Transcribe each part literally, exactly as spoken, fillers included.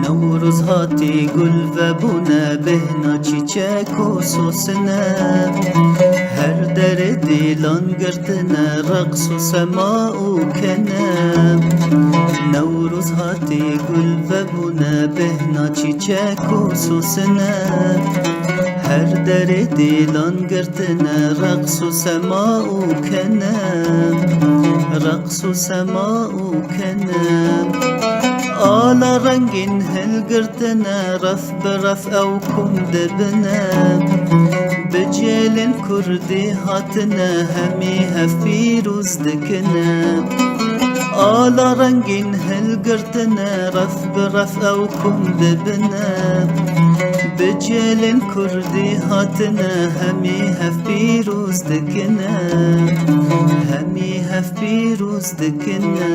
Newroz hatî, gul vebûne, bêhna çîçek û sosine. Her derê dîlan girtine, reqs û sema û kene. Newroz hatî, gul vebûne, bêhna çîçek û sosine. Her derê dîlan girtine, reqs û sema û kene. Reqs û sema û kene. Ala rengîn hilgirtine, ref bi ref ew kom dibine. Bi cêlên kurdî hatine, hemî hev pîroz dikine. Ala rengîn hilgirtine, ref bi ref ew kom dibine. Bi cêlên kurdî hatine, hemî hev pîroz dikine. Hemî hev pîroz dikine.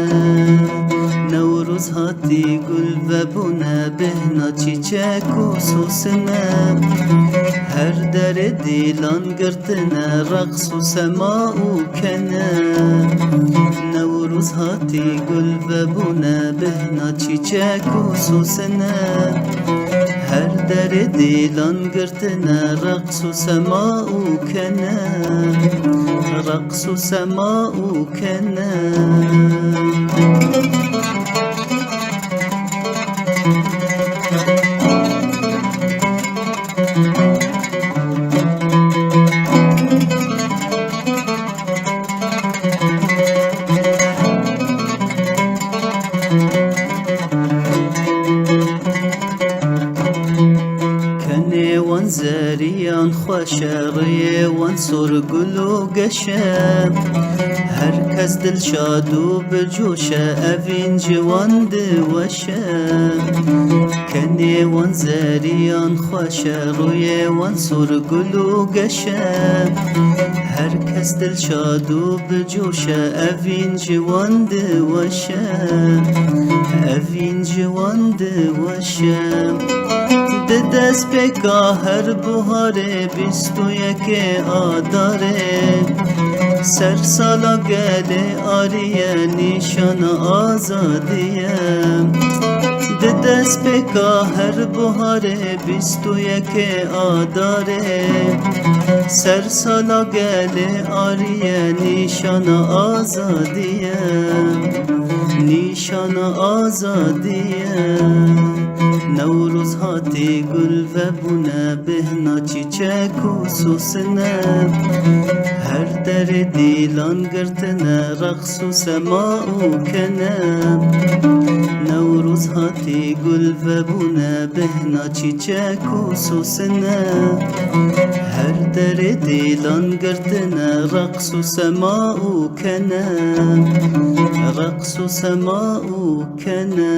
Newroz hatî, gul vebûne, bêhna çîçek û sosine. Her derê dîlan girtine, reqs û sema û kene. Newroz hatî, gul vebûne, bêhna çîçek û sosine. Her derê dîlan girtine, reqs û sema û kene. Reqs û sema û kene. Kenê wan zeriyan xweş e, rûyê wan sor gul û geş e. Her kes dilşad û bi coş e, evîn ji wan diweş e. Kenê wan zeriyan xweş e, rûyê wan sor gul û geş e. Her kes dilşad û bi coş e, evîn ji wan diweş e. Evîn ji wan diweş e. Di destpêka her buharê, bîst û yekê adarê, ser sala gelê ariye, nîşana azadiye. Di destpêka her buharê, bîst û yekê adarê, ser sala gelê ariye, nîşana azadiye. Nîşana azadiye. Newroz hatî, gul vebûne, bêhna çîçek û sosine. Her derê dîlan girtine, reqs û sema û kene. Newroz hatî, gul vebûne, bêhna çîçek û sosine. Her derê dîlan girtine, reqs û sema û kene. Reqs û sema û kene.